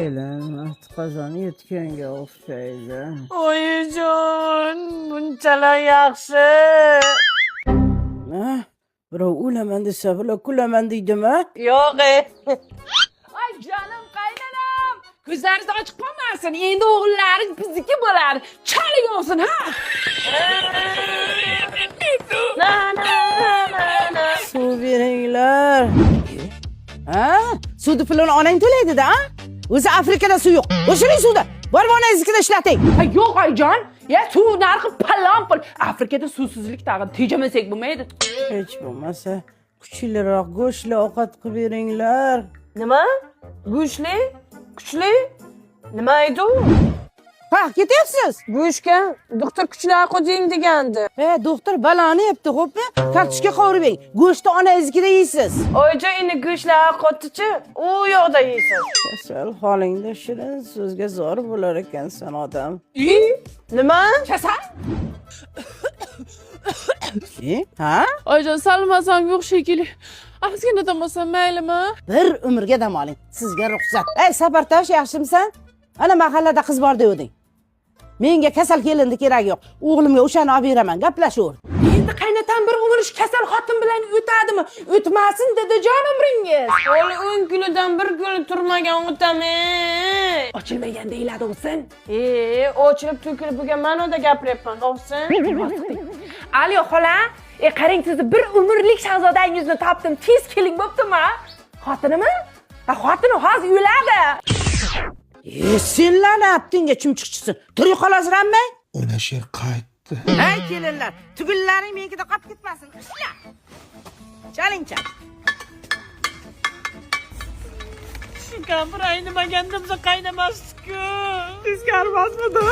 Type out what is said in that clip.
Kelin atqozon yutganga o'xshaydi. Oyijon, bunchalar yaxshi. Ha? Birov o'laman desa, bular kulaman deydimi? Yo'q, e. Ay canım qaynanam. Ko'zlaringiz ochiq qolmasin. Endi o'g'illaringiz bizniki bo'ladi. Chalik olsin ha. Na na na na. Suv beringlar. Ha? Suvni pulini onang to'laydi-da, a? O'zi Afrikada suv yo'q. O'shiring suvni. Borib onangiznikida ishlating. Ha yo'q oyijon. Ya suv narxi palon pul. Afrikada suvsizlik tag'in tejamasak bo'lmaydi. Hech bo'lmasa kuchliroq go'shtli ovqat qilib beringlar. Nima? Go'shtli? Kuchli? Nima edi u? Ha, ketyapsiz? Go'shtga doktor kuchli ovqat yeng degandi. E, doktor baloni yebdi, xo'pmi? Kartoshka qovurib yeng. Go'shtni onangiznikida yeysiz. Oyijon, endi go'shtli ovqatni-chi, u yoqda yeysiz. Kasal holingda shirin so'zga zor bo'lar ekansan odam. Nima? Kasal? E, ha? Oyijon, salmasam yo'q shekilli. Ozgina dam olsam maylimi? Bir umrga dam oling. Sizga ruxsat. Ey, Sapartosh, yaxshimisan? Ana mahallada qiz bor devding. Menga kasal kelinni keragi yo'q. O'g'limga o'shani olib beraman, gaplashaver. Endi qaynatam bir umr shu kasal xotin bilan o'tadimi? O'tmasin dadajon umringiz. Hali 10 kunidan bir kuni turmagan otam. Ey. Ochilmagan deyiladi o'sin. E, ochilib to'kilib bo'lgan ma'noda gapiryapman, ovsin. Alo xola, qarang sizni bir umrlik shahzodangizni topdim. Tez keling bo'ptimi? Xotinimi? Ha, xotini hozir o'ladi. E, senlarni abdingga chumchuqchisin. Tirik qolasizmi? Ona sher qaytdi. Ey kelinlar, tugunlaring menikida qolib ketmasin. Ishla. Chaling chal. Shu kampir aynimaganda biza qaynamasdik-ku. Teskari emasmidi?